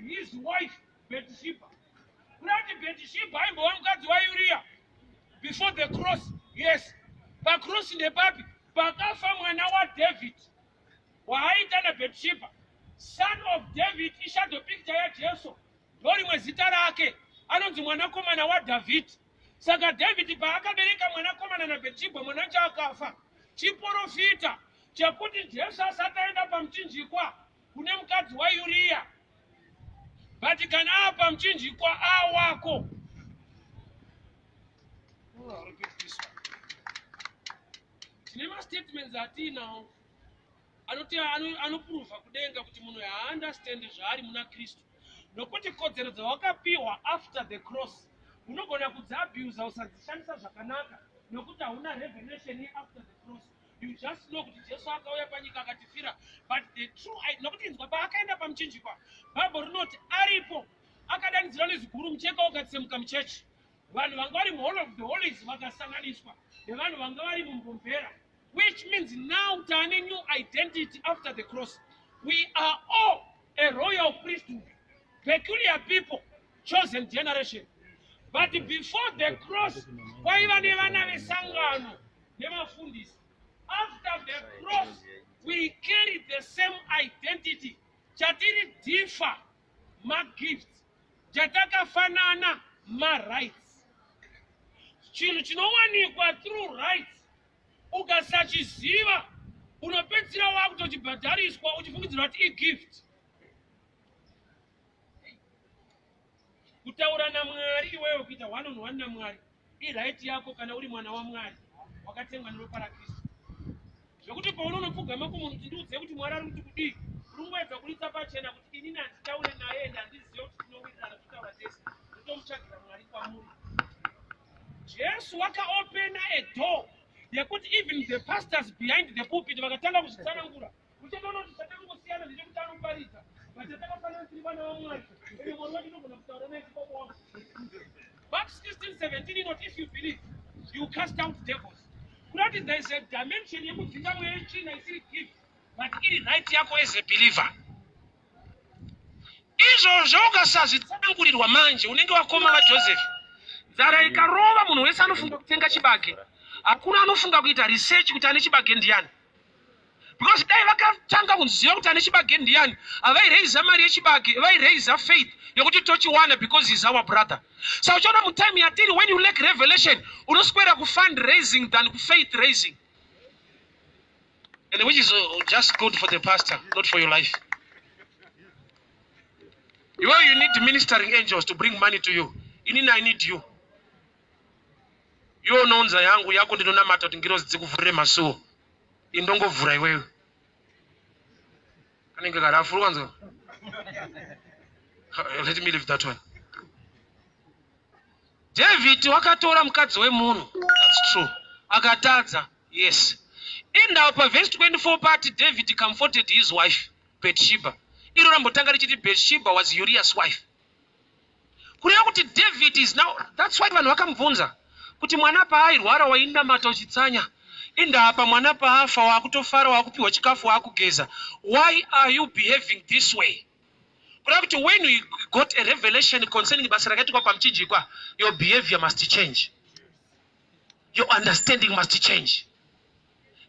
his wife Bathsheba. Kurati Bathsheba aimbova mukadzi waUriya before the cross. Yes, pacross ndepapi pakafa mwana waDavid waaita naBathsheba. Son of David ishadow picture yaJesu, ndorimwe zita rake anonzi mwanakomana waDhavhidhi. Saka Dhavhidhi paakabereka mwanakomana naBhetshibha, mwana wacho akafa. Chiporofita chekuti Jesu asati aenda pamuchinjikwa kune mukadzi waUriya, but kana ava pamuchinjikwa awako. Oh, repeat this one. Tine mastatements atiinawo anoti anoprova kudenga kuti munhu haunderstand zvaari muna Kristu, nokuti kodzero dzawakapiwa after the cross unogona kudziabusa, usadzishandisa zvakanaka, nokuti hauna revelation yeafter the cross. You just know kuti Jesu akauya panyika akatifira, but the true, nokuti inzwa, paakaenda pamuchinjikwa, Bhaibheri rinoti aripo akadanidzira neziguru, mucheka ukatsemuka muchechi. Vanhu vanga vari muHoly of the Holies vakasanganiswa nevanhu vanga vari mumbombera, which means now taane new identity after the cross. We are all a royal priesthood, peculiar people, chosen generation. But before the cross kwaiva nevana vesangano nevafundisi. After the cross we carry the same identity. Chatiri differ magifts, chatakafanana marights. Chinhu chinowanikwa through rights, ukasachiziva unopedzisira wakutochibhadhariswa uchifungidzira kuti igift. Kutaura naMwari iwewe, kuita one on one naMwari, iright yako kana uri mwana waMwari wakatengwa neropa raKristu. Zvekuti paunonopfugama kumunhu kuti ndiudze kuti Mwari ari kuti kudii, uri kungoedza kuritsa pachena kuti inini handitaure naye ende handizive kuti tinowirirana kutaura tese, ndotomutsvagira Mwari kwamuri. Jesu wakaopena a door yekuti even the pastors behind the pulpit vakatanga kuzvitsanangura, uchatoona kuti chatakangosiyana ndechekuti anoparidza, but chatakafanana tiri vana vaMwari, ende Mwari wacho unogona kutaura naye chibaba wangu. Mark 16 17 inoti, "If you believe, you cast out devils." Kurati there is a dimension yekudzinga mweya yetsvina isiri gift, but iri right yako as a believer. Izvozvo ukasazvitsanangurirwa manje, unenge wakoma vaJoseph. Nzara ikarova, munhu wese anofunga kutenga chibage. Hakuna anofunga kuita research kuti ane chibage ndiani, because dai vakatanga kuziva kuti ane chibage ndiani, havairaisa mari yechibage, vairaisa faith yekuti tochiwana because is our brother. Saka uchiona mutime yatiri, when you lack revelation, unoswera kufund raising than kufaith raising, and which is just good for the pastor, not for your life. Iwewe you need ministering angels to bring money to you. Inini I need you. Iwe unounza yangu, yako ndinonamata kuti ngirozi dzikuvhurire masuo, indongovhura. Iwewe kanenge karafu kanzwa. Let me leave that one. David wakatora mukadzi wemunhu, that's true, akatadza, yes. Indawo pavhesi 24 pati David comforted his wife Bathsheba. Iro rambotanga richiti Bathsheba was Uriah's wife, kureva kuti David is now, that's why vanhu vakamubvunza kuti mwana paairwara wainamata uchitsanya, indapa mwana paafa waakutofara, waakupiwa chikafu, waakugeza, why are you behaving this way? Kureva kuti when you got a revelation concerning basa rakaitikwa pamuchinjikwa, your behavior must change, your understanding must change,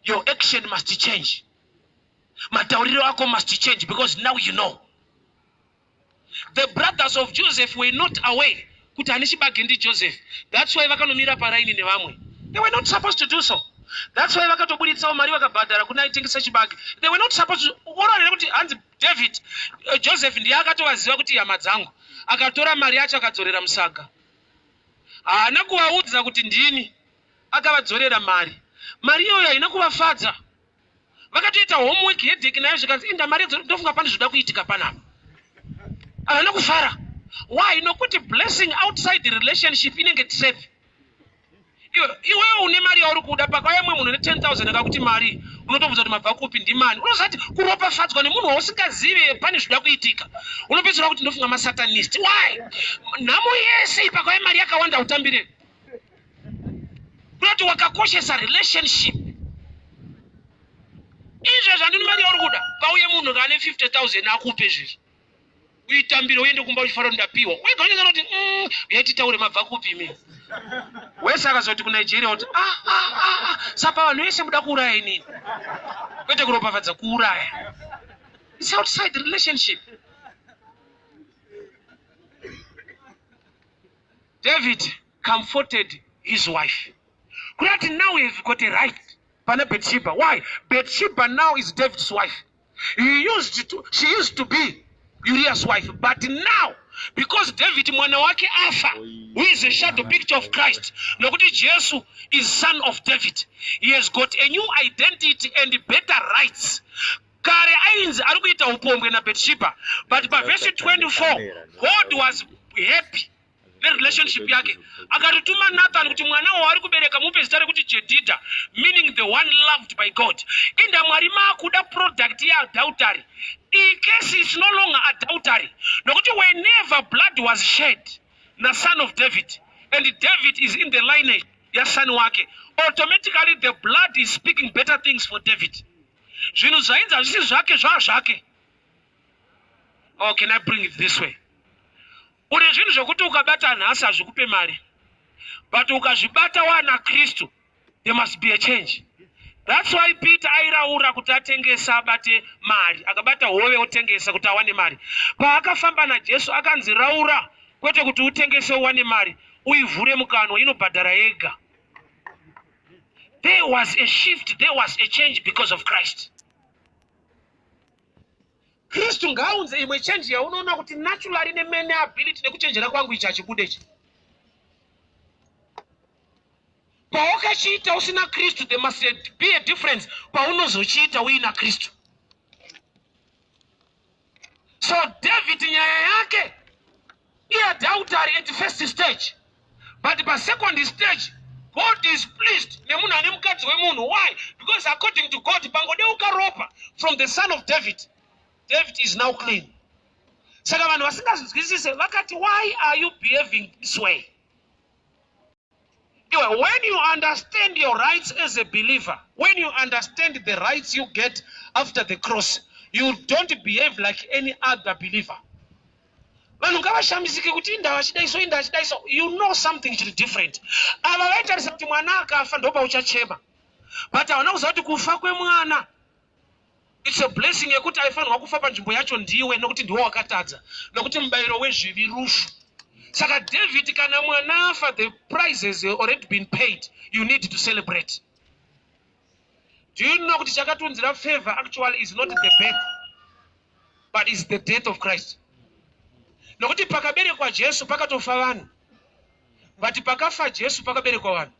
your action must change, matauriro ako must change, because now you know. The brothers of Joseph were not aware kuti ane chibage ndiJoseph. That's why vakanomira paraini nevamwe. They were not supposed to do so. That's why vakatoburitsawo mari vakabhadhara kuna aitengesa chibage. They were not supposed to. Unoona kuti hanzi David, Joseph ndiye akatovaziva kuti hama dzangu, akatora mari yacho akadzorera musaga. Haana kuvaudza kuti ndini akavadzorera mari. Mari iyoyo haina kuvafadza. Vakatoita homework, headache nayo, zvikanzi inda mari ndofunga pane zvoda kuitika panapa. Havana kufara. Why? Nokuti blessing outside the relationship inenge trap. Iwewe une mari yauri kuda, pakauya mumwe munhu ne10 000 akakuti mari, unotobvunza kuti mabva kupi, ndimani. Unozati kuropafadzwa nemunhu wausingazive, pane zvoda kuitika. Unopedzisira kuti ndofunga masatanist. Why? Nhamo yese, pakauya mari yakawanda, utambire kunoti wakakoshesa relationship. Izvezvi handini mari yauri kuda, pauye munhu kaane 50 000 akupe izvezvi. Uitambire uende kumba uchifara kuti ndapiwa. Wega unenge unoti uyai titaure mabva kupi imi. Wese akazoti kuNigeria kuti ah ah ah ah sapa vanhu vese muda kuuraya inini. Kwete kuropafadza kuuraya. It's outside the relationship. David comforted his wife. Kurati now he has got a right pana Bathsheba. Why? Bathsheba now is David's wife. He used to, she used to be Uriah's wife, but now because David mwana wake afa, who is a shadow picture of Christ, nokuti Jesu is son of David. He has got a new identity and better rights. Kare ainzi ari kuita upombwe naBathsheba, but pavhesi 24 God was happy nerelationship yake akatotuma Nathan kuti mwana waari kubereka mupe zita rekuti Jedida, meaning the one loved by God. Inda Mwari maakuda product yeadultery. Iyi case is no longer adultery nokuti whenever blood was shed nason of David and David is in the lineage yason wake, automatically the blood is speaking better things for David. Zvinhu zvainzi hazvisi zvake zvaa zvake. Oh, can I bring it this way? Une zvinhu zvekuti ukabata nhasi hazvikupe mari, but ukazvibata wana Kristu there must be a change. That's why Peter airaura kuti atengese abate mari, akabata hove otengesa kuti awane mari. Paakafamba naJesu akanzi raura kwete kuti utengese uwane mari, uivhure mukanwa inobhadhara yega. There was a shift, there was a change because of Christ. Kristu ngaaunze imwe change yaunoona kuti naturally nemene ability nekuchenjera kwangu ichi hachibude ichi. Pawakachiita usina Kristu there must be a difference paunozochiita uina Kristu. So David nyaya yake iadultery at first stage, but pasecond stage God is pleased nemunhu ane mukadzi wemunhu. Why? Because according to God pangodeuka ropa from the son of David, David is now clean. Saka vanhu vasingazvinzwisise vakati why are you behaving this way? Iwe, when you understand your rights as a believer, when you understand the rights you get after the cross, you don't behave like any other believer. Vanhu ngavashamisike kuti inda vachidai so, inda vachidai so. You know something chiri different. Ava vaitarisa kuti mwana akafa ndopauchachema, but havana kuziva kuti kufa kwemwana it's a blessing yekuti aifanirwa kufa panzvimbo yacho ndiwe, nokuti ndiwe wakatadza, nokuti mubayiro wezvivi rufu. Saka David kana mwana afa, the price has already been paid. You need to celebrate. Do you know kuti chakatunzira favor actually is not the birth but is the death of Christ? Nokuti pakaberekwa Jesu pakatofa vanhu, but pakafa Jesu pakaberekwa vanhu.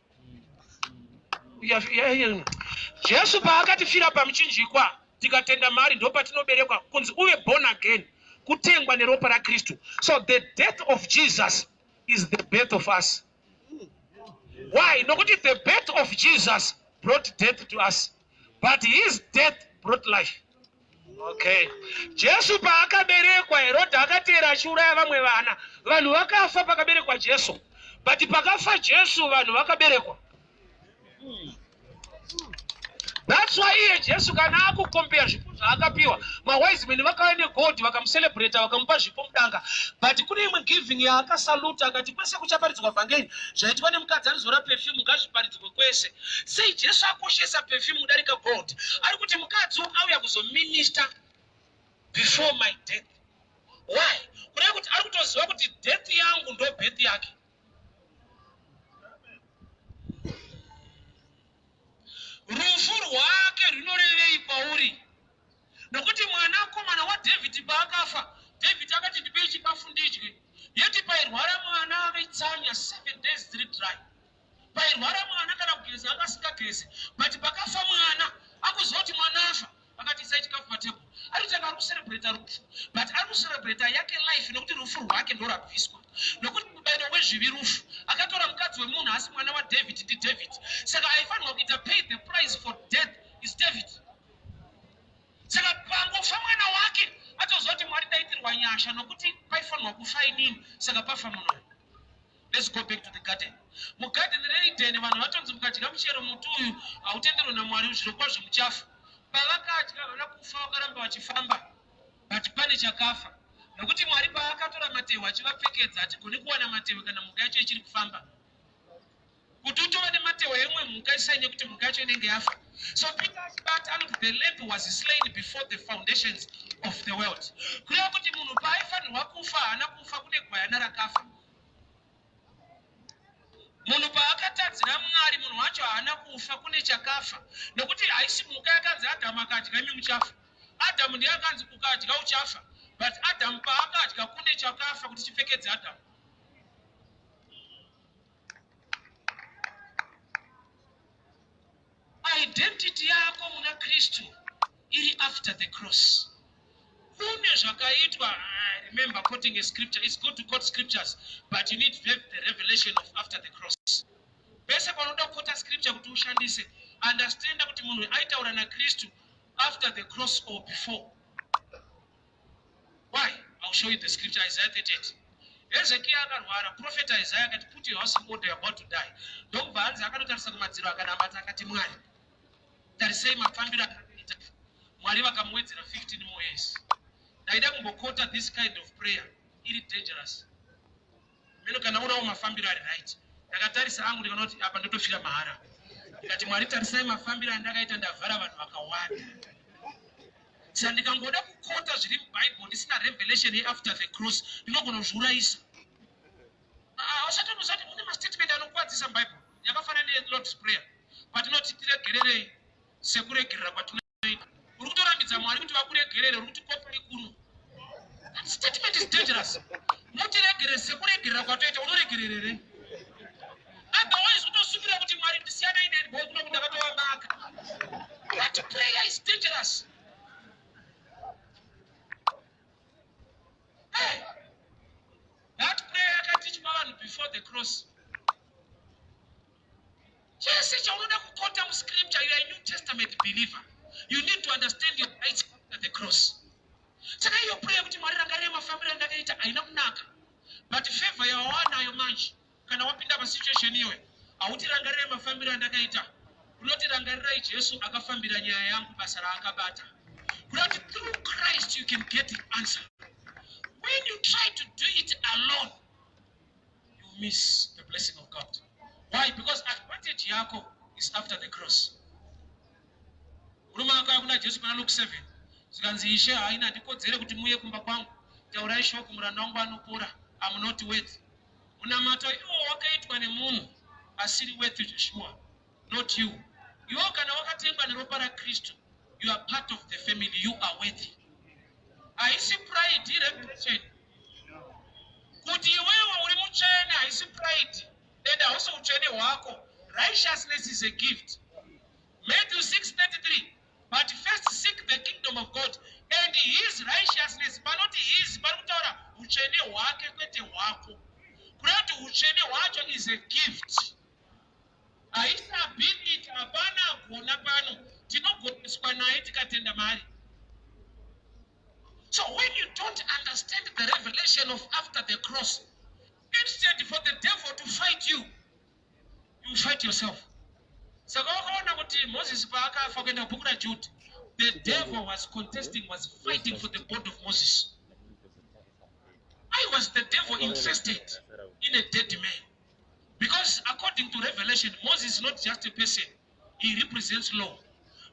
Jesu paakatifira pamuchinjikwa tikatenda mari ndopatinoberekwa kunzi uve born again, kutengwa neropa raKristu. So the death of Jesus is the birth of us. Why? Nokuti the birth of Jesus brought death to us, but his death brought life. Okay. Jesu paakaberekwa Herodha akateera achiuraya vamwe vana. Vanhu vakafa pakaberekwa Jesu, but pakafa Jesu vanhu vakaberekwa. That's why iye Jesu kana akukompeya zvipo zvaakapiwa, mawise men vakauya negold vakamucelebrata vakamupa zvipo mudanga, but kune imwe giving yaakasaluta akati kwese kuchaparidzwa vhangeri zvaitwa nemukadzi anozora perfume ngazviparidzwe kwese. Sei Jesu akoshesa perfume kudarika gold? Ari kuti mukadzi auya kuzominista before my death. Why? Kureva kuti ari kutoziva kuti death yangu ndo birth yake. Rufu rwake runorevei kwauri? Nokuti mwanakomana waDhavhidhi paakafa, Dhavhidhi akati ndipei chikafu ndidye. Yeti pairwara mwana akaitsanya 7 days dziri dry. Pairwara mwana kana kugeza akasingageze, but pakafa mwana akuziva kuti mwana afa, akati isai chikafu patebhuru. Ari kutanga ari kucelebrata rufu, but ari kucelebrata yake life nokuti rufu rwake ndorabviswa. Nokuti mubayiro wezvivi rufu. Akatora mukadzi wemunhu asi mwana waDavid ndiDavid, saka aifanirwa kuita pay the price for death is David. Saka pangofa mwana wake atoziva kuti Mwari ndaitirwa nyasha nokuti paifanirwa kufa inini, saka pafa munhu. Let's go back to the garden. Mugarden reEden vanhu vatonzi mukadya muchero muti uyu hautenderwi naMwari, zvirokwazvo muchafa. Pavakadya havana kufa, vakaramba vachifamba, but pane chakafa. Nokuti Mwari paakatora matehwe achivapfekedza, hatigoni kuwana matehwe kana mhuka yacho ichiri kufamba. Kuti utova nematehwe eimwe mhuka isaine kuti mhuka yacho inenge yafa. So Peter achibata anoti the lamb was slain before the foundations of the world. Kureva kuti munhu paaifanirwa kufa haana kufa, kune gwayana rakafa. Munhu paakatadzira Mwari, munhu wacho haana kufa, kune chakafa. Nokuti haisi mhuka yakanzi Adhamu akadya imi muchafa. Adhamu ndiye akanzi ukadya uchafa. But Adhamu paakadya kune chakafa kuti chipfekedze Adhamu. Identity yako muna Kristu iri after the cross. Kune zvakaitwa, I remember quoting a scripture. It's good to quote scriptures, but you need to have the revelation of after the cross. Pese panoda kuquota scripture kuti ushandise, understand kuti munhu aitaura naKristu after the cross or before. Why? I'll show you the scripture, Isaiah 38. Hezekiah akarwara, prophet Isaiah akati put your house in order, you're about to die. Ndokubva hanzi akanotarisa kumadziro akanamata akati Mwari, tarisai mafambiro akanoita. Mwari vakamuwedzera 15 more years. Ndaida kumbokota this kind of prayer iri dangerous. Meno kana unawo mafambiro ari right. Ndakatarisa angu ndikaona kuti apa ndotofira mahara. Ndikati Mwari tarisai mafambiro andakaita ndavhara vanhu vakawanda. Saka ndikangoda kukota zviri muBible ndisina revelation yeafter the cross ndinogona kuzviurayisa. Ah, usati usati mune mastatement anokwadzisa muBible yakafanana neLord's prayer patinoti tiregererei sekuregerera kwatinoita. Uri kutorambidza Mwari kuti vakuregerere, uri kuti kopa ikuru. That statement is dangerous. Mutiregere sekuregerera kwatoita, unoregererere? Otherwise utosukira kuti Mwari ndisiyanei neni because kuno ndakatovabaka. That prayer is dangerous. Hey, that prayer yakatichwa vanhu before the cross. Chese chaunoda kukota muscripture, you are a New Testament believer. You need to understand your rights after the cross. Saka iyo prayer kuti Mwari rangarira mafambiro andakaita haina kunaka. But favor yawawanayo manje kana wapinda pasituation iyoyo hauti rangarira mafambiro andakaita unoti rangarirai Jesu akafambira nyaya yangu basa raakabata. Kuda kuti through Christ you can get the answer. When you try to do it alone you miss the blessing of God. Why? Because advantage yako is after the cross. Murume akauya kuna Jesu pana Luke 7 zvikanzi Ishe haina handikodzere kuti muuye kumba kwangu taurai shoko muranda wangu anopora I'm not worthy. Munamato iwo wakaitwa nemunhu asiri worthy zveshuwa not you. Iwo kana wakatengwa neropa raKristu you are part of the family you are worthy. Haisi pride revelation kuti iwewe uri mutsvene haisi pride and hausi utsvene hwako. Righteousness is a gift. Matthew 6:33 but first seek the kingdom of God and his righteousness. Panoti his pari kutaura utsvene hwake kwete hwako. Kureva kuti utsvene hwacho is a gift. Haisi ability, hapana agona pano. Tinogoneswa naye tikatenda maari. So when you don't understand the revelation of after the cross, instead for the devil to fight you, you fight yourself. Saka wakaona kuti Moses paakafa kuenda kubhuku raJude, the devil was contesting, was fighting for the body of Moses. I was the devil interested in a dead man. Because according to Revelation, Moses is not just a person, he represents law.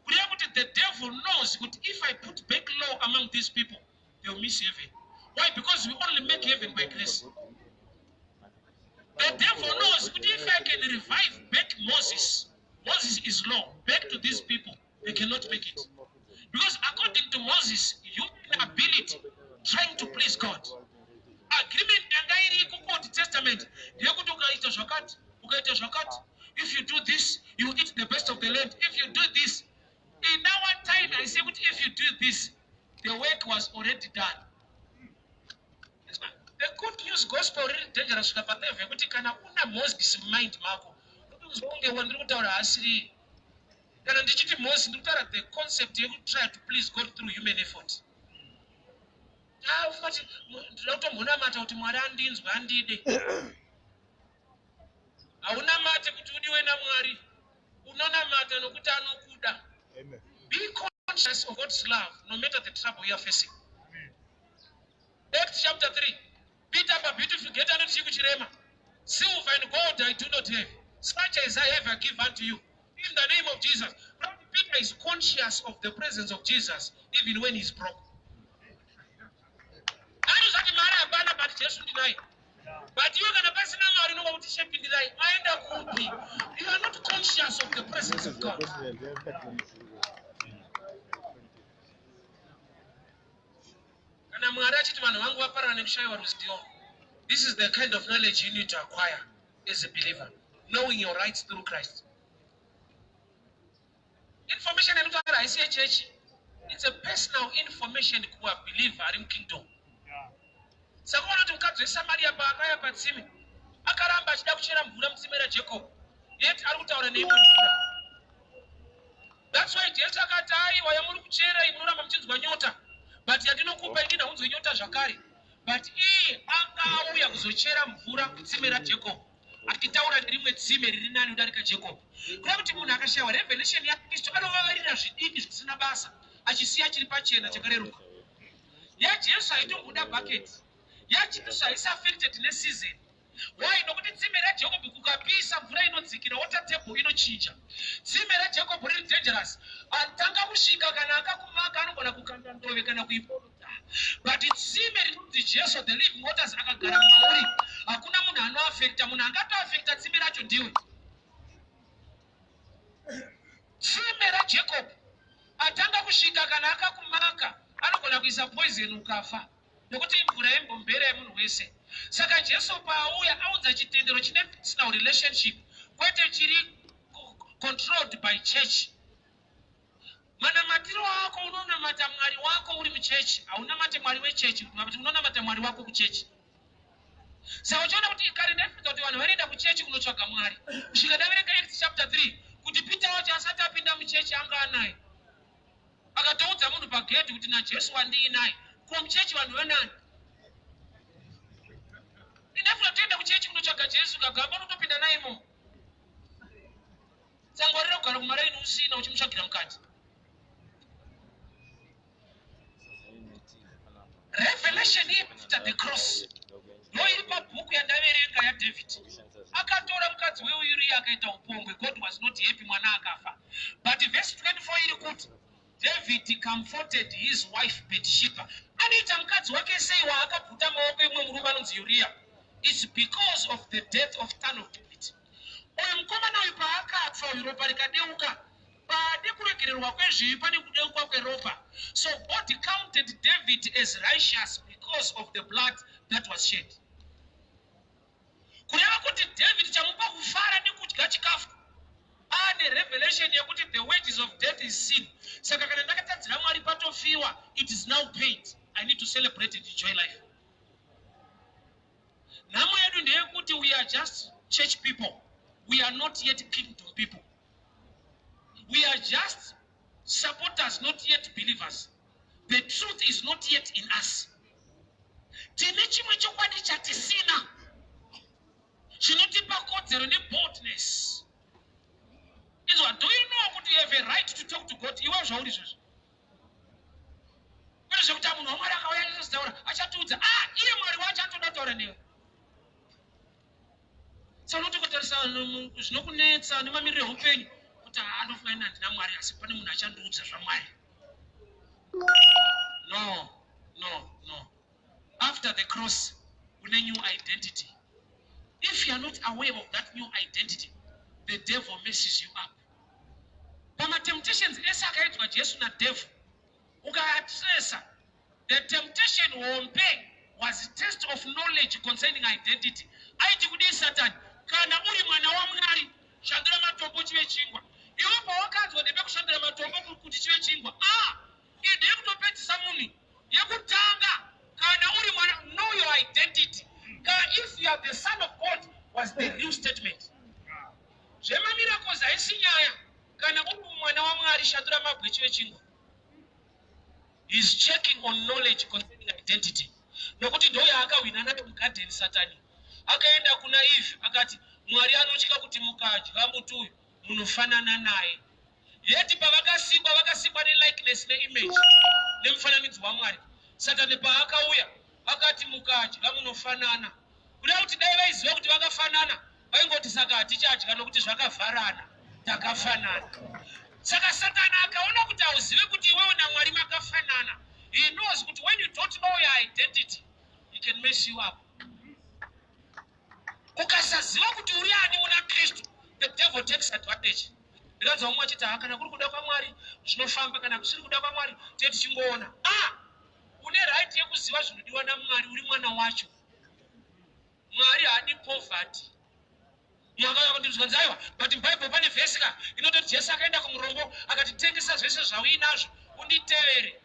Kureva kuti the devil knows kuti if I put back law among these people, they'll miss heaven. Why? Because we only make heaven by grace. The devil knows kuti if I can revive back Moses, Moses is law, back to these people, they cannot make it. Because according to Moses, human ability trying to please God. Agreement yanga iriko kuOld Testament ndeyekuti ukaita zvakati, ukaita zvakati, if you do this, you eat the best of the land. If you do this, in our time, I say kuti if you do this, the work was already done. The good news gospel riri dangerous svika palevel yekuti kana una Moses mumind mako, unonge wandiri kutaura haasiri. Kana ndichiti Moses, ndiri kutaura the concept yekutry to please God through human effort. Ah, ufati ndinoda kutombonamata kuti Mwari andinzwe andide. Haunamate kuti udiwe naMwari, unonamata nokuti anokuda. Amen. Be conscious of God's love no matter the trouble you are facing. Amen. Acts chapter 3. Peter pa Beautiful Gate anoti chii kuchirema? Silver and gold I do not have. Such as I have I give unto you. In the name of Jesus. Peter is conscious of the presence of Jesus even when he's broke. Anozati mari hapana but Jesu ndinaye. But iwe kana pasina mari unonga kuti shepindirai maenda kupi? You are not conscious of the presence of God. Kana Mwari achiti vanhu vangu vaparara nekushayiwa ruzivo, this is the kind of knowledge you need to acquire as a believer, knowing your rights through Christ. Information yandikutaura haisi yechechi, it's a personal information kuwa believer ari mukingdom. Saka unoona kuti mukadzi weSamaria paakauya patsime akaramba achida kuchera mvura mutsime raJacob, yet ari kutaura neimwe mvura. That's why Jesu akati aiwa yamuri kuchera iyi munoramba muchinzwa nyota but yandinokupa ini haunzwi nyota zvakare. But iye anga auya kuzochera mvura kutsime raJacob achitaura nerimwe tsime riri nani kudarika Jacob. Kureva kuti munhu akashaiwa revelation yaKristu anovavarira zvidiki zvisina basa achisiya chiri pachena chakareruka. YaJesu haitomboda bucket. YaJesu haisi affected neseason. Why? Nokuti tsime raJacob kukapisa mvura inodzikira, water table inochinja. Tsime raJacob riri dangerous. Atanga kusvika kana akakumaka anogona kukanda ndove kana kuiporodza. But tsime rinonzi Jesu the living waters akagara mauri, hakuna munhu anoafekta. Munhu angatoafekta tsime racho ndiwe. Tsime raJacob atanga kusvika kana akakumaka anogona kuisa poison ukafa. Nokuti imvura yembombera yemunhu wese. Saka Jesu paauya aunza chitendero chine personal relationship kwete chiri controlled by church. Manamatiro ako unonamata Mwari wako uri muchechi, haunamate Mwari wechechi, unonamata Mwari wako kuchechi. Saka uchiona kuti kare ndaifunga kuti vanhu vanoenda kuchechi kunotsvaga Mwari. Kusvika ndaverenga Acts chapter 3 kuti Peter wacho asati apinda muchechi anga anaye. Akatoudza munhu pagedhi kuti naJesu wandiinaye. Ko muchechi vanhu vanani? Ndafuna toenda kuchechi kunotsvaga Jesu kagamba unotopinda naye imomo. Sangwarira kugara kumaraini usina uchimutsvagira mukati. Revelation after the cross ndo iri pabhuku yandaverenga yaDavid. Akatora mukadzi weUriya akaita upombwe. God was not happy, mwana akafa. But verse 24 iri kuti David comforted his wife Bathsheba. Anoita mukadzi wake sei waakabvuta maoko emumwe murume anonzi Uriya? It's because of the death of son of David. Uyu mukomana uyu paakafa uyu ropa rikadeuka pane kuregererwa kwezvivi pane kudeukwa kweropa. So God counted David as righteous because of the blood that was shed. Kureva kuti David chamupa kufara nekudya chikafu ane revelation yekuti the wages of death is sin. Saka kana ndakatadzira Mwari patofiwa, it is now paid. I need to celebrate and enjoy life. Nhamo yedu ndeyekuti we are just church people. We are not yet kingdom people. We are just supporters, not yet believers. The truth is not yet in us. Tine chimwe chokwadi chatisina chinotipa kodzero neboldness. Izwa, do you know kuti you have a right to talk to God? Iwe zvauri izvozvo. Kwete zvekuti munhu waMwari akauya achizotaura achatiudza, ah, iye Mwari wacho anotoda kutaura newe. Saka unotokotarisa zvinokunetsa nemamiriro eupenyu kuti haa ndofunga ini handina Mwari asi pane munhu achandiudza zvaMwari. No, no, no. After the cross, une new identity. If you are not aware of that new identity, the devil messes you up. Pamatemptations ese akaitwa Jesu nadevil, ukaatresa, the temptation hombe was test of knowledge concerning identity. Aiti kudii Satani? Kana uri mwana waMwari, shandura matombo chive chingwa. Iwe pawakanzwa ndepekushambira matombo kuti chive chingwa. Ah, iyi ndeyekutopedzisa munhu. Yekutanga, kana uri mwana, know your identity. Ka if you are the son of God was the real statement. Zvemamiracles haisi nyaya. Kana uri mwana waMwari, shandura mabwe chive chingwa. He is checking on knowledge concerning identity. Nokuti ndo yaakahwina nayo mugadheni Satani. Akaenda kuna Eve akati Mwari anotya kuti mukadya muti uyu munofanana naye. Yeti pavakasikwa vakasikwa nelikeness neimage nemufananidzo waMwari. Satani paakauya Vakati mukadya munofanana. Kuda kuti dai vaiziva kuti vakafanana, vaingoti saka hatichadya nokuti zvakavharana, takafanana. Saka Satani akaona kuti hauzive kuti iwewe naMwari makafanana. He knows kuti when you don't know your identity, he can mess you up. Ukasaziva kuti uri ani muna Kristu, the devil takes advantage. Ndikadza umwe achiti ha kana kuri kuda kwaMwari zvinofamba, kana kusiri kuda kwaMwari tee tichingoona. Ah, une right yekuziva zvinodiwa naMwari, uri mwana wacho. Mwari haadi poverty. Mwakandinzwanzi aiwa, but muBible pane vhesi ka inototi Jesu akaenda kumurombo akati tengesa zvese zvauinazvo unditevere.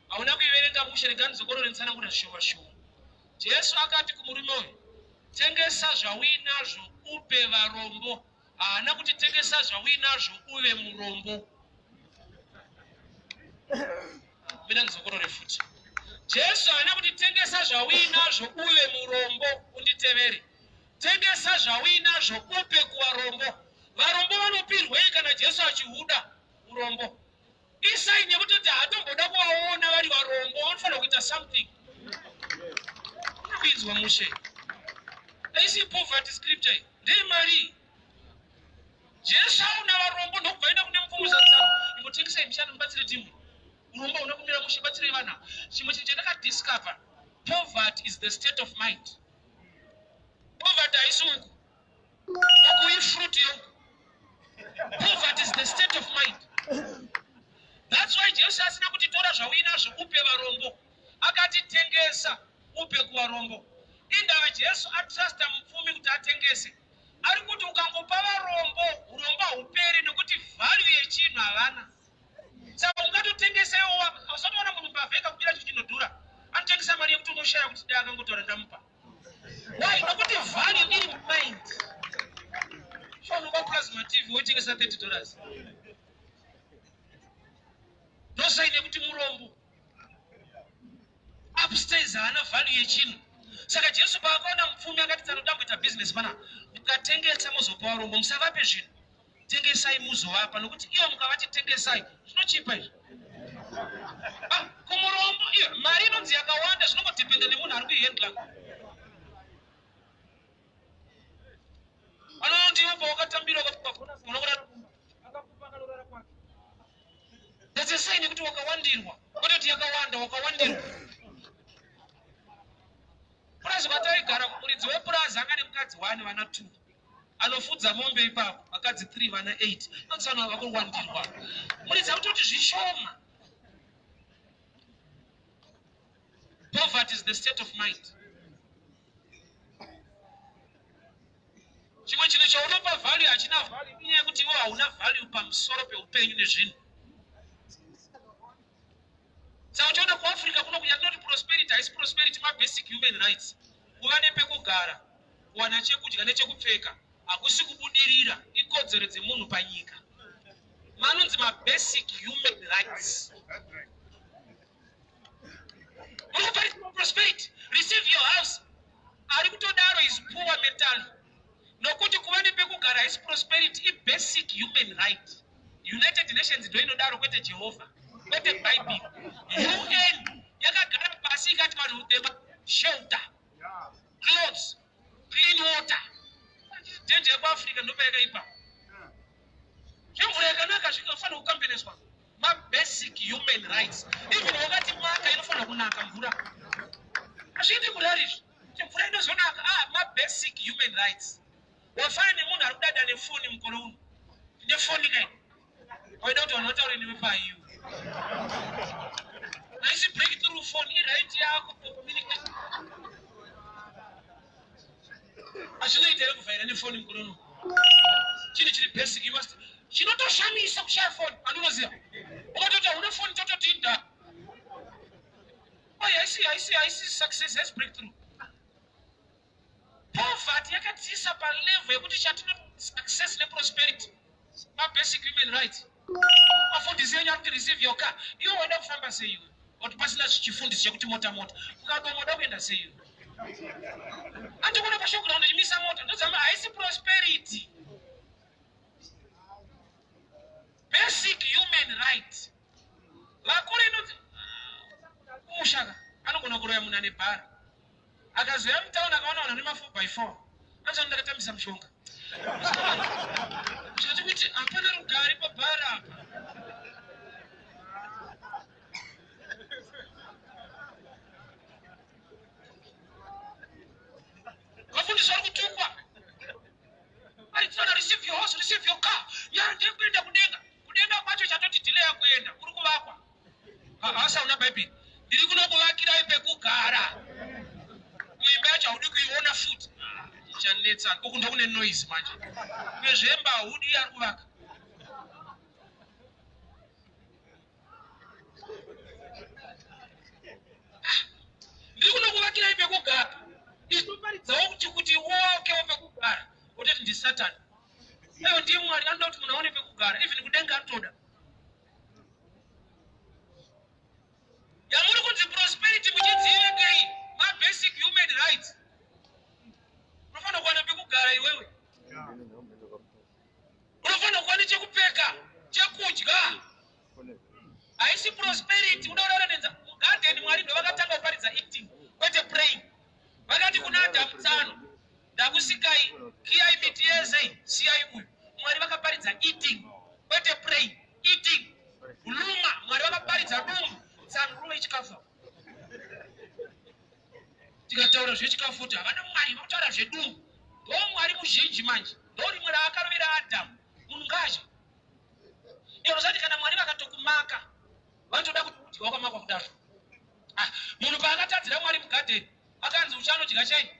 Hauna kuiverenga mushe, rega ndidzokorore nditsanangure zvishoma shoma. Jesu akati kumurume uyu, tengesa zvauinazvo upe varombo. Haana kuti tengesa zvauinazvo uve murombo. Mina ndidzokorore futi. Jesu haana kuti tengesa zvauinazvo uve murombo unditevere. Tengesa zvauinazvo upe kuvarombo. Varombo vanopirwei kana Jesu achihuda urombo? Isai nekutoti haatomboda kuvaona vari varombo, vanofanira kuita something. Kuinzwa mushe. Haisi poverty scripture iyi, ndeyemari. Jesu aona varombo ndokubva aenda kune mupfumvu. Imbotengesai mishana mubatsire timu. Urombo hauna kumira mushe, batsirei vana. Chimwe chinhu chandakadiscover, poverty is the state of mind. Poverty haisi uku. Uku ifruit yeuku. Poverty is the state of mind. That's why Jesu asina kuti tora zvauinazvo upe varombo. Akati tengesa upe kuvarombo. Indava Jesu atrusta mupfumi kuti atengese. Ari kuti ukangopa varombo, urombo hauperi nekuti value yechinhu havana. Saka ungatotengesa iwo, usatoona munhu mbavha ikakubira chinhu chinodhura. Anotengesa mari yekuti unoshaya kuti dai akangotaura ndamupa. Why? Nokuti value iri mumind. So unoba plasma TV wotengesa $30. Ndosaini yekuti murombo. Upstairs haana value yechinhu. Saka Jesu paakaona mupfumi akati tsano kuita business pana, mukatengesa muzopa varombo, musavape zvinhu. Tengesai muzovapa, nokuti ivo mukavati tengesai zvinochipa izvi. Ah, kumurombo iyo mari inonzi yakawanda zvinongodependa nemunhu ari kuihandla. Anoti iwe pawakatambira unokurara akakupa akanorara kwake. That's a sign yekuti wakawandirwa, kwete kuti yakawanda, wakawandirwa. Purazi kwataigara, muridzi wepurazi anga nemukadzi 1 vana 2, anofudza mombe ipapo, vakadzi 3 vana 8. Notsana vakuwandirwa, muridzi akutoti zvishoma. Poverty is the state of mind. Chimwe chinhu chaunopa value hachina value inyaya yekuti iwe hauna value pamusoro peupenyu nezvinhu. Saka uchiona kuAfrica kuno yatinoti prosperity haisi prosperity, mabasic human rights. Kuva nepekugara, kuwana chekudya nechekupfeka hakusi kubudirira, ikodzero dzemunhu panyika. Manonzi mabasic human rights. Muri kuparidza prosperity, receive your house. Ari kutodaro is poor mentally, nokuti kuva nepekugara haisi prosperity, ibasic human right. United Nations ndo inodaro, kwete Jehovha, kwete Bhaibheri. UN yakagara pasi ikati vanhu shelter, clothes, clean water. Danger yekuAfrica ndopa yakaipa. Zvemvura yakanaka zvinofanira kukampeneswa, mabasic human rights. Even wakati maka inofanira kunaka mvura, hazviiti kudari izvi kuti mvura inozonaka. Ah, mabasic human rights. Wafana nemunhu ari kudada nefoni mukore uno, nefoni kai waida kuti vanhu vataure newe paiwe. Haisi breakthrough phone, iright yako communication. Hazvinoita here kuvhaira nefoni mukore uno? Chinhu chiri basic, you must. Chinotoshamisa kushaya foni. Andunoziva ukatoti hauna foni, tototi inda. Haisi success, haisi breakthrough. Poverty yakatiisa palevel yekuti chatino success neprosperity mabasic human rights. Mafundisi enyu ari kuti receive your car, iwe waida kufamba sei iwe kuti pasina chifundisi chekuti mota mota ukadoma uda kuenda sei iwe? Andikuona pashowground chimisa mota ndodzama. Haisi prosperity, basic human right. Vakuru inonzi mushaka. Anogona kuroya munhu ane bhara. Akazouya mutauni akaona vanhu vane ma4 by 4 anzvani ndakatambisa mushonga. Zvati kuti hapana rugare pabhara apa. Vafundisi vari kutukwa. Aritana receive your house, receive your car. Ya ndiri kuenda kudenga. Kudenga kwacho chatoti delay kuenda, kuri kuvakwa. Hasa una Bhaibheri. Ndiri kunokuvakirai pekugara. Kuimba yacho haudi kuiona futi. Ichanetsa. Uku ndokune noise manje. Kwezvemba haudi ari kuvaka. Ndiri kunokuvakirai pekugara. Isu paridzawo kuti kuti uvakewo pekugara. Wototi ndisatani. Aiwa ndiye Mwari anoda kuti munhu aone pekugara. Even kudenga anotoda. Yamuri kunzi prosperity muchidzivengei mabasic human rights. Unofanira kuwana pekugara iwewe. Unofanira kuwana chekupfeka, chekudya. Haisi prosperity unourara nenza mugadheni. Mwari ndo vakatanga kuparidza eating, kwete praying. Vakati kuna Adhamu, tsano ndakusikai, kiyai miti yese, siyai uyu. Mwari vakaparidza eating, kwete praying. Eating luma. Mwari vakaparidza dumbu, tsano rume chikafu. Tikataura zvechikafu kuti havana Mwari vakutaura zvedumbu. Ndo Mwari muzhinji manje, ndo rimwe raakarovera Adhamu, munhu ngaadye. Ivo usati kana Mwari vakatokumaka vanotoda kuti udye wakamakwa kudaro. Ah, munhu paakatadzira Mwari mugadheni akanzi uchanodya chai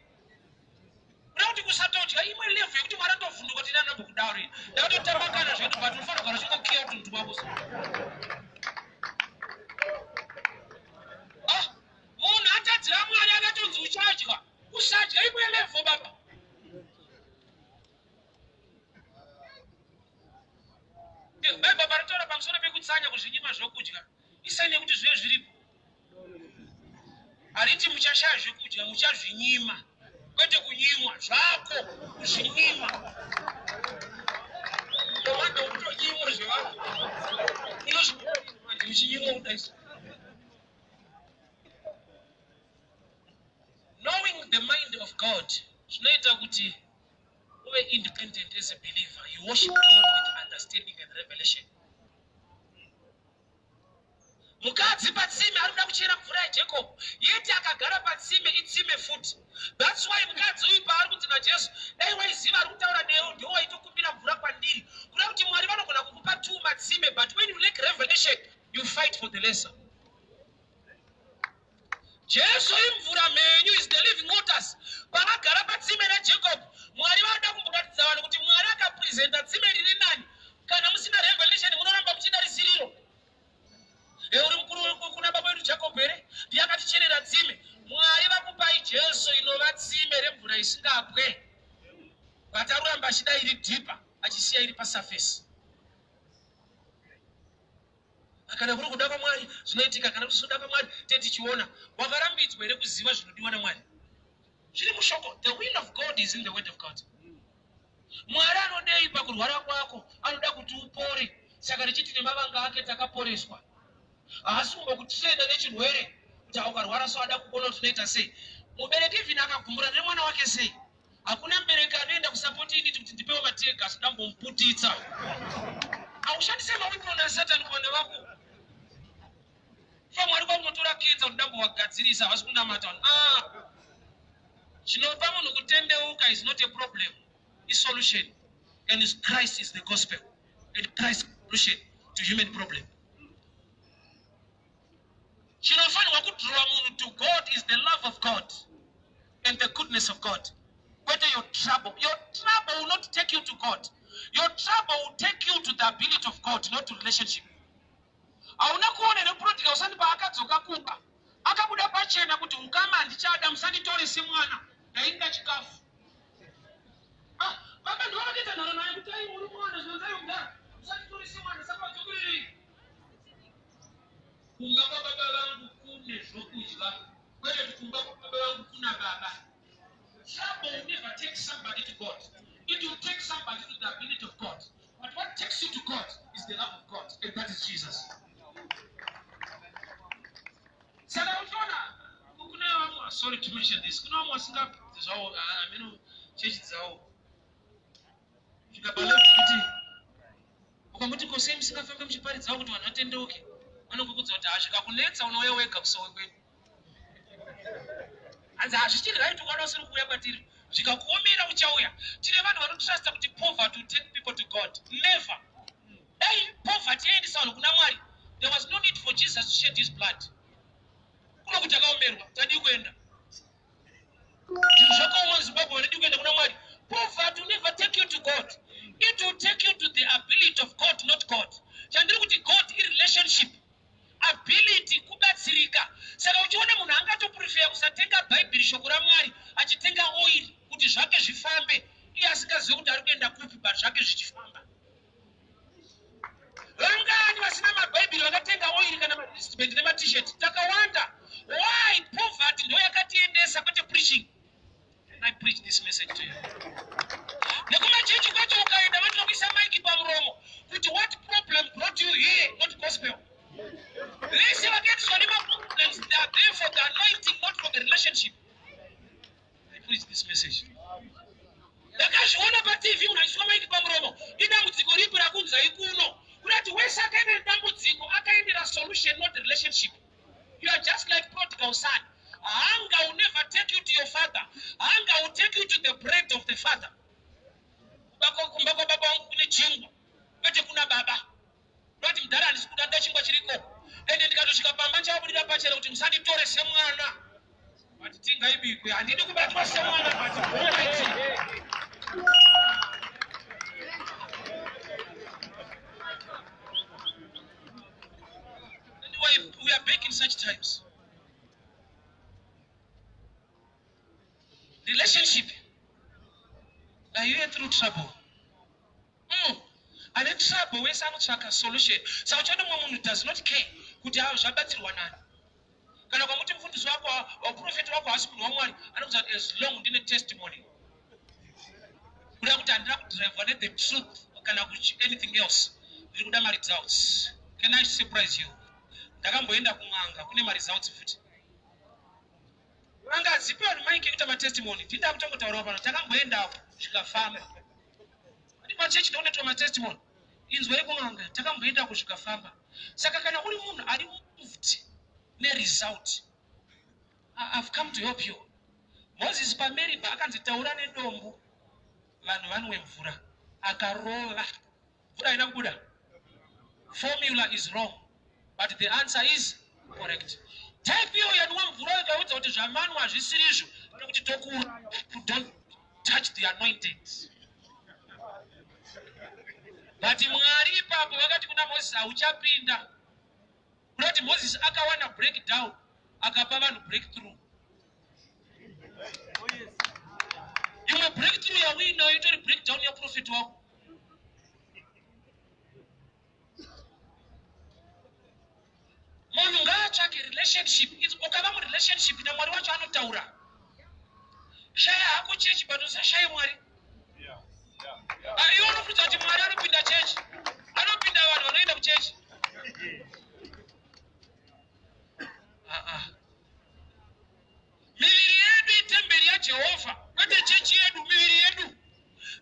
kuda kuti kusatodya imwe level yekuti Mwari atovhunduka kuti inanobva kudaro. Ini ndakatotamba kana zvedu, but unofanira kugara uchingokiya tunhu twako. So ah, munhu atadzira Mwari akatonzi uchadya. Usadya imwe level, baba. Bhaibheri paritaura pamusoro pekutsanya, kuzvinyima zvokudya, isai nekuti zvive zviripo. Hariti muchashaya zvekudya, muchazvinyima, kwete kunyimwa zvako, kuzvinyima. Wanda kutonyimwa zvevanhu unozvimanje uchinyimwa kudaisa. Knowing the mind of God zvinoita kuti uve independent as a believer. You worship God with understanding and revelation. Mukadzi patsime ari kuda kuchera mvura yaJacob, yeti akagara patsime, itsime futi. That's why mukadzi uyu paari kunzi naJesu, dai waiziva ari kutaura newe, ndiwo waitokumbira mvura kwandiri. Kuda kuti Mwari vanogona kukupa two matsime, but when you lack revelation, you fight for the lesser. Jesu imvura mhenyu, is the living waters. Paakagara patsime raJacob, Mwari vanoda kumboratidza vanhu kuti Mwari akapresenta tsime riri nani. Kana musina revelation, munoramba muchida risiriro. Uri mukuru kuna baba vedu Jacob here? Ndiye akaticherera tsime. Mwari vakupai Jesu inova tsime remvura isingapwe, but aruramba achida iri deeper, achisiya iri pasurface. Kana kuri kuda kwaMwari, zvinoitika. Kana kusiri kuda kwaMwari, te tichiona. Wakarambidzwa here kuziva zvinodiwa naMwari zviri mushoko? The will of God is in the word of God. Mwari anodei pakurwara kwako? Anoda kuti upore. Saka richiti nemavanga ake takaporeswa. Haasi kumbokutrenda nechirwere kuti aukarwara, so ada kuona kuti unoita sei. Mubereki even akagumbura nemwana wake sei, hakuna mubereki anoenda kusupport unit kuti ndipewo mateargas, ndambomuputitsa. Aushandise maweapon asatani kuvana vako. Fa Mwari kwakunotora kenza kuti ndambowagadzirisa, havasi kunamata vanhu. Ah, chinopa munhu kutendeuka is not a problem, isolution, and Christ is the gospel and Christ solution to human problem. Chinofanirwa kudrowa munhu to God is the love of God and the goodness of God, kwete your trouble. Your trouble will not take you to God. Your trouble will take you to the ability of God, not to relationship. Hauna kuona neprodigal son paakadzoka kumba, akabuda pachena kuti ukama handichada, musanditore semwana, ndainda chikafu. Ah, baba ndo vakaita nharo naye kuti ai uri mwana, zvinonzai kudaro, musanditore semwana. Saka vadzokererei kumba kwababa vangu kune zvokudya, kwete kuti kumba kwababa vangu kuna baba. Trouble will never take somebody to God. It will take somebody to the ability of God, but what takes you to God is the love of God, and that is Jesus. Saka uchiona Sorry to mention this. Kuna vamwe vasingabvunzi zvavo, hameno chechi dzavo. Svika palevel kuti ukamuti ko sei musingafambe muchiparidzawo kuti vanhu vatendeuke, vanongokudza kuti hazvikakunetsa unouya wega kusowe kwedu. Hanzi hazvichiri right ukaona usiri kuuya kwatiri, zvikakuomera uchauya. Tine vanhu vanotrusta kuti poverty will take people to God. Never. Dai poverty yaiendesa vanhu kuna Mwari, there was no need for Jesus to shed his blood. Kuno kuti takaomerwa, tadii kuenda? Zvinhu zvakaoma muZimbabwe, vanodii kuenda kuna Mwari? Poverty will never take you to God. It will take you to the ability of God, not God. Chandiri kuti God irelationship. Ability kubatsirika. Saka uchiona munhu angatoprefeya kusatenga Bhaibheri shoko raMwari achitenga oil kuti zvake zvifambe iye asingazive kuti ari kuenda kupi but zvake zvichifamba. Vangani vasina mabhaibheri vakatenga oil kana mawristband nemaT-shirt? Takawanda. Why? Poverty ndo yakatiendesa kwete preaching. Can I preach this message to you? Nekumachechi kwacho ukaenda vanotokuisa maiki pamuromo kuti what problem brought you here, not gospel. Vese vakaendeswa nemaproblems, they are there for the anointing, not for the relationship. I preach this message. Ndakazviona paTV munhu achiiswa maiki pamuromo. Idambudziko ripi rakunzai kuno? Kurati wese akaendera dambudziko akaendera solution, not relationship. You are just like prodigal son. Hunger will never take you to your father. Hunger will take you to the bread of the father. Kumba kwababa wangu kune chingwa, kwete kuna baba. Ndoti mudhara handisi kuda nda chingwa chiriko. Ende ndikatosvika pamba ndichavabudira pachena kuti musanditore semwana. But tingaibikwe, handidi kubatwa semwana but alright. And we are back in such times. Relationship. Are you through trouble? Ane trouble wese anotsvaka solution. Saka uchaona mumwe munhu does not care kuti zvabatsirwa nani. Kana ukamuti mufundisi wako, waprofeti wako haasi munhu waMwari, anokuudza kuti as long ndine testimony. Kuda kuti handina kudrivwa nethe truth kana kuti anything else. Ndiri kuda maresults. Can I surprise you? Ndakamboenda kun'anga kune maresults futi. N'anga hadzipi vanhu maiki ekuita matestimony. Ndinda kutongotaurawo pano. Takamboendapo zvikafamba. Ndi pachechi ndokunoitwa matestimony. Inzwai kun'anga takamboendako zvikafamba. Saka kana uri munhu ari moved neresult, I've come to help you. Moses paMeriba akanzi taura nedombo vanhu vanwe mvura. Akarova. Mvura haina kubuda. Formula is wrong, but the answer is correct. Type iyo yanwa mvura ikaudza kuti zvamanwa hazvisiri izvo, nekuti tokuuraya. Don't touch the anointed. But Mwari ipapo vakati kuna Moses hauchapinda. Kunoti Moses akawana breakdown akapa vanhu breakthrough. Imwe breakthrough yauinayo itori breakdown yaprofeti wako. Munhu ngaatsvake relationship. Ukava murelationship naMwari wacho anotaura. Shaya hako chechi but usashaye Mwari. Iwe unofunza kuti Mwari anopinda chechi. Anopinda vanhu vanoenda kuchechi. Miviri yedu itemberi yaJehovha, kwete chechi yedu, miviri yedu.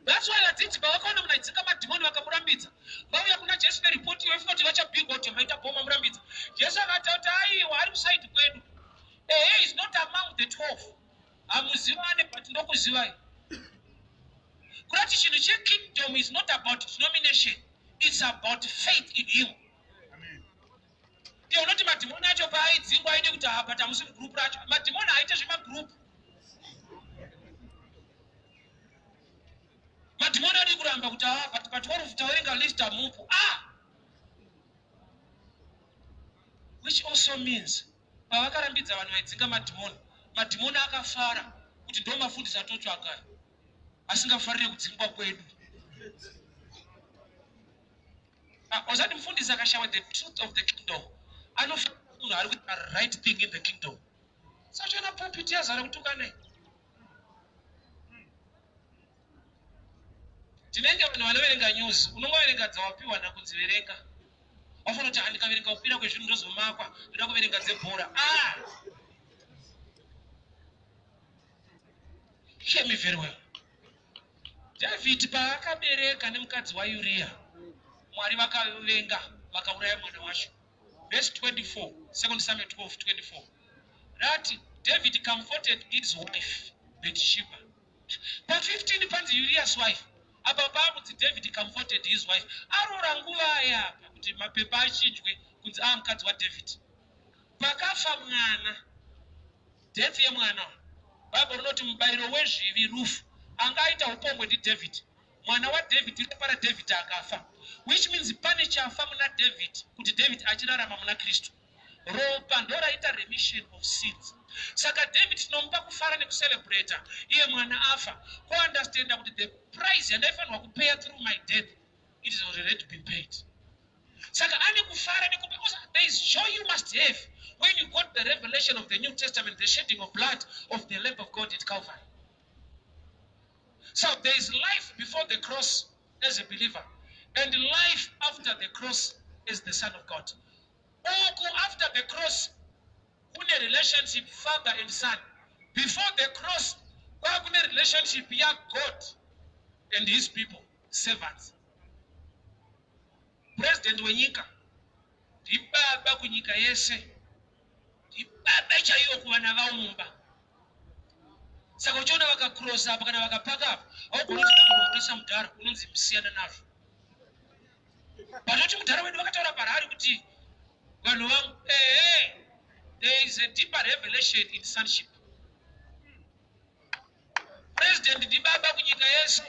That's why vadzidzi pavakaona munhu aidzinga madhimoni vakamurambidza. Vauya kuna Jesu neripoti iyo kuti vachabigwa kuti maita bhoma murambidza. Jesu akati kuti aiwa ari kusaidi kwedu. Ehe is not among the 12. Hamuzivane but ndokuzivai. Kurati chinhu chekingdom is not about denomination. It's about faith in him. Iye unoti madhimoni acho paaidzingwa aide kuti apa tamusi mugroup racho. Madhimoni haaite zvemagroup. Madhimoni adi kuramba kuti but pa 12 taverenga list hamupo. Which also means pavakarambidza vanhu vaidzinga madhimoni, madhimoni akafara kuti ndo mafundisi atotsvaga asingafarire kudzingwa kwedu. Ozati mufundisi akashawa the truth of the kingdom anofanira munhu ari kuita right thing in the kingdom. Sachiona pulpit yazara kutukana. Tinenge vanhu vanoverenga news, unongoverenga dzawapiwa nakunzi verenga. Wafanira kuti handikaverenga kupira kwezvinhu ndozomakwa, ndoda kuverenga dzebhora. Hear me very well. David paakabereka nemukadzi waUriya, Mwari vakavenga, vakauraya mwana wacho. Verse 24, 2 Samuel 12, 24. Rati David comforted his wife Bathsheba. Pa 15 panzi Uriah's wife. Apa paakunzi David comforted his wife. Aroora nguva yapa kuti mapepa achinjwe kunzi aa mukadzi waDavid. Pakafa mwana, death yemwana, Bible rinoti mubayiro wezvivi rufu. Anga aita upombwe ndiDavid. Mwana waDavid, ropa raDavid akafa. Which means pane chafa muna David kuti David achirarama muna Kristu. Ropa ndoraita remission of sins. Saka David tinomupa kufara nekucelebrata iye mwana afa. Kuunderstanda kuti the price yandaifanirwa kupeya through my death, it is already been paid. Saka ane kufara nekupa. There is joy you must have when you got the revelation of the New Testament, the shedding of blood of the Lamb of God at Calvary. So there is life before the cross as a believer and life after the cross as the Son of God. Uku after the cross kune relationship father and son. Before the cross kwakune relationship ya God and his people, servants. President wenyika ndibaba kunyika yese, ndibaba chaiyo kuvana vavo mumba. Saka uchiona vakakrosa apa kana vakapaka apa, haugoni kuti dambudziko mudhara unonzi musiyana nazvo. But mudhara wedu vakataura parari kuti vanhu vangu, ehe, there is a deeper revelation in sonship. President ndibaba kunyika yese,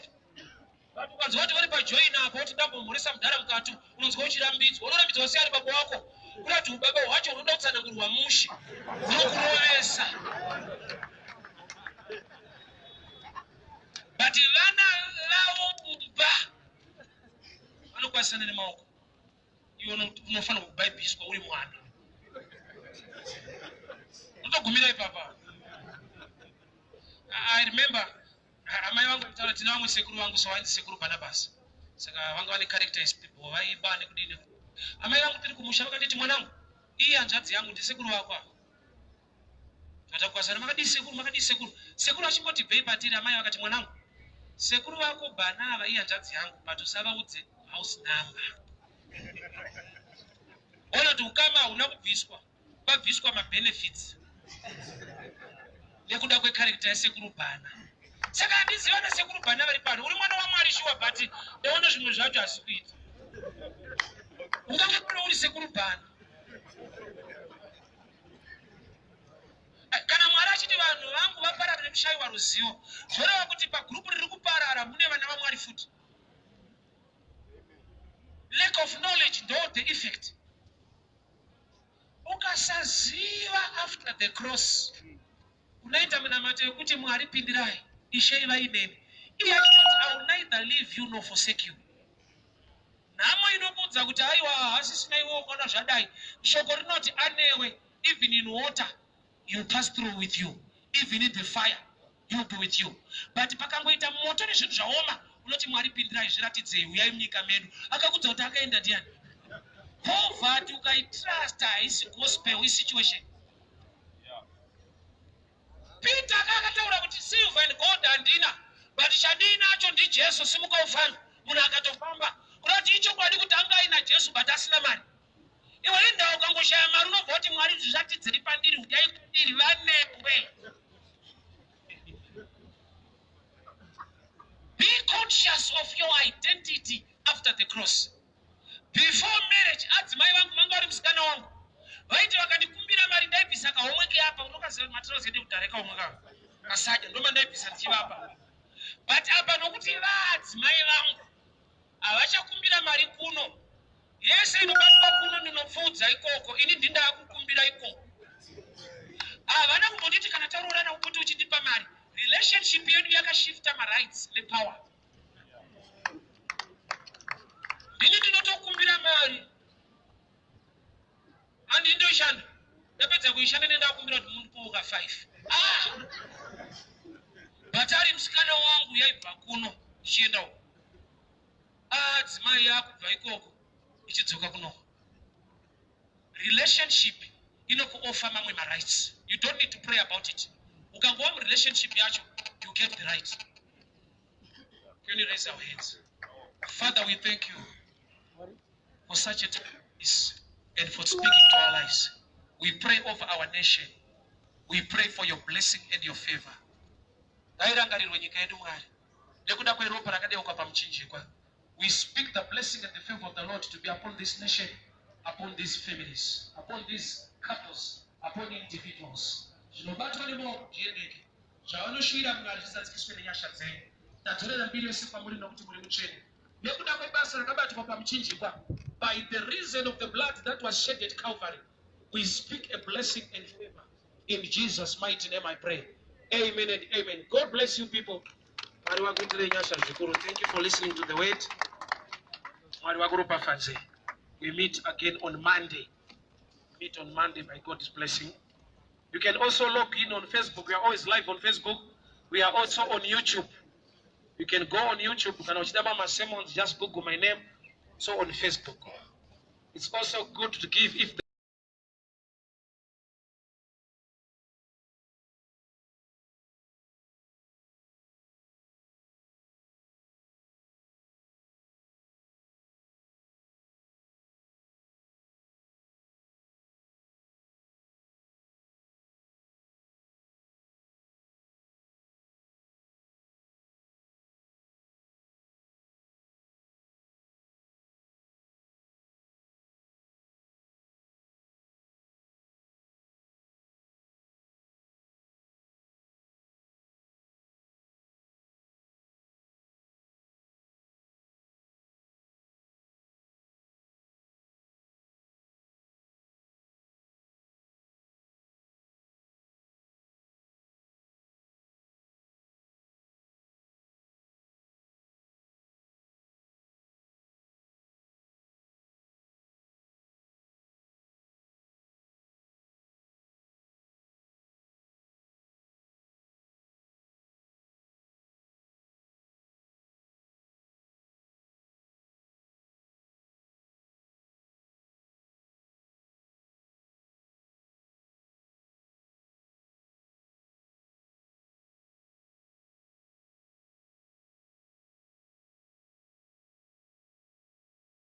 but ukanzwa kuti vari pajoin apo kuti ndambomhoresa mudhara mukati, unonzwa uchirambidzwa. Unorambidzwa sei ari baba wako? Kuda kuti ubaba hwacho unoda kutsanangurwa mushe, unokurovesa. But vana vavo mumba vanokwasana nemaoko. Iwe unofanirwa kubhaibhiswa uri mwana, unotogumira ipapa. I remember amai vangu vachitaura, tina vamwe sekuru vangu, so vainzi Sekuru Barnabas. Saka vanga vane character isipo, vaiba nekudini. Amai vangu tiri kumusha vakanditi, "Mwanangu, iye hanzvadzi yangu ndisekuru vako ava." Tatakwasana, "Makadii sekuru, makadii sekuru?" Sekuru achingoti bvei patiri, amai vakati, "Mwanangu, sekuru vako Bhana ava iye hanzvadzi yangu, but usavaudze house number." Ona kuti ukama hauna kubviswa, pabviswa mabenefits nekuda kwecharacter yaSekuru Bhana. Saka handiziva naSekuru Bhana vari pano. Uri mwana waMwari shuwa, but ndaona zvimwe zvacho hasi kuita. Ungange kuno uri Sekuru Bhana. Kana Mwari achiti vanhu vangu vaparara nekushayiwa ruzivo, zvoreva kuti pagurupu riri kuparara mune vana vaMwari futi. Lack of knowledge ndo the effect. Ukasaziva after the cross, unoita minamato yekuti, "Mwari pindirai, Ishe ivai nemi." Iye achitoti, "I will neither leave you nor forsake you." Nhamo inokuudza kuti aiwa, hasisina iwe, ukaona zvadai, shoko rinoti anewe. Even in water you pass through with you, even in the fire he be with you. But pakangoita moto nezvinhu zvaoma, unoti, "Mwari pindirai, zviratidzei, uyai munyika medu." Akakudza kuti akaenda ndiani? Poverty ukaitrust haisi gospel, isituation. Peter akakataura kuti, "Silver and gold handina, but chandinacho ndiJesu, simuka ufambe." Munhu akatofamba. Kuda kuti ichokwadi kuti anga aina Jesu but asina mari. Iwe indawo ukangoshaya mari unobva kuti, "Mwari zviratidzei pandiri, uyai kwandiri." Vanewe. Be conscious of your identity after the cross. Before marriage, adzimai vangu vanga vari musikana wangu, vaiti vakandikumbira mari, ndaibvisa kahomwe keapa, unokaziva matirauzi edu kudhara, kahomwe kako kasadya, ndoma ndaibvisa ndichivapa. But apa nokuti vaadzimai vangu havachakumbira mari kuno, yese inobatwa kuno ndinopfuudza ikoko. Ini ndindakukumbira ikoko. Havana kumbonditi kana taroorana kuti uchindipa mari. Relationship yedu yakashifta marights nepower. Ndini ndinotokumbira mari, handi ndoishanda, ndapedza kuishanda nendakumbira kuti mundipowo ka 5. Ah! But ari musikana wangu yaibva kuno ichienda uko, adzimai yakubva ikoko ichidzoka kunoko, relationship inokuoffer mamwe marights. You don't need to pray about it. Ukangova murelationship yacho, You get the right. Can you raise our hands? Father, we thank you for such a time as this and for speaking to our lives. We pray over our nation. We pray for your blessing and your favor. Ngairangarirwe nyika yedu, Mwari, nekuda kweropa rakadeuka pamuchinjikwa. We speak the blessing and the favor of the Lord to be upon this nation, upon these families, upon these couples, upon individuals. Zvinobatwa nemaoko zviendeke, zvavanoshuvira, Mwari, zvizadzikiswe nenyasha dzenyu. Tadzorera mbiri yose kwamuri nokuti muri mutsvene, nekuda kwebasa rakabatwa pamuchinjikwa. By the reason of the blood that was shed at Calvary, we speak a blessing and favor. In Jesus' mighty name I pray, amen and amen. God bless you people. Mwari vakuitirei nyasha zvikuru. Thank you for listening to the word. Mwari vakuropafadze. We meet again on Monday. Meet on Monday by God's blessing. You can also log in on Facebook. We are always live on Facebook. We are also on YouTube. You can go on YouTube. Kana uchida masermons, just Google my name. So on Facebook, it's also good to give if